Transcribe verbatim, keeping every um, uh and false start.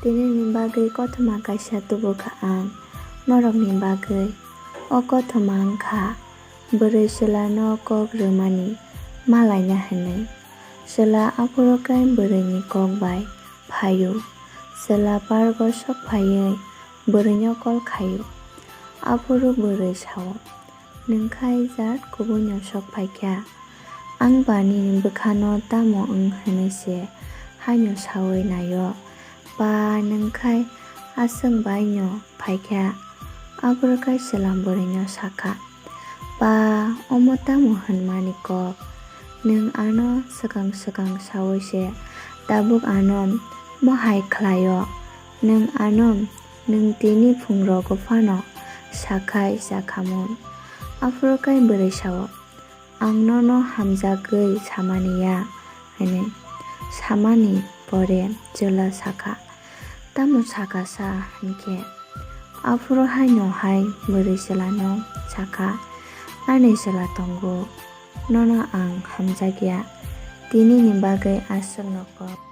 Tinini bagwi kothoma kaisa tubu kha ang norokni bagwi. O kothoma wng kha bwrwi chwlano kok rwmani malaina hwnwi. Chwla aphuru khe bwrwini kok bai phaio. Chwla pargo sok phaiwi bwrwino call khaio. Aphuru bwrwi sao, "Nwng khai jat kubuino sok phaikha? Ang ba nini bwkhano tamo wng hwnwi se haino saui naio? Ba nwng khai aswk baino phaikha?" Aphuru khe chwla bwrwino sakha, "Ba, omo tamo hwnmani kok? Nwng ano swkang swkang saui se tabuk ano mohai khlaio. Nwng ano nwng tini phungrogo phano sakhai sakhamun." Aphuru khe bwrwi sao, "Ang nono hamjagwi samani ya," hwnwi samani pore chwla sakha, "Tamo sakha sa?" hwnkhe. Aphuru haino hai bwrwi chwlano sakha, "Ani chwla tongo, nono ang hamjakya, tinini bagwi aswkno kok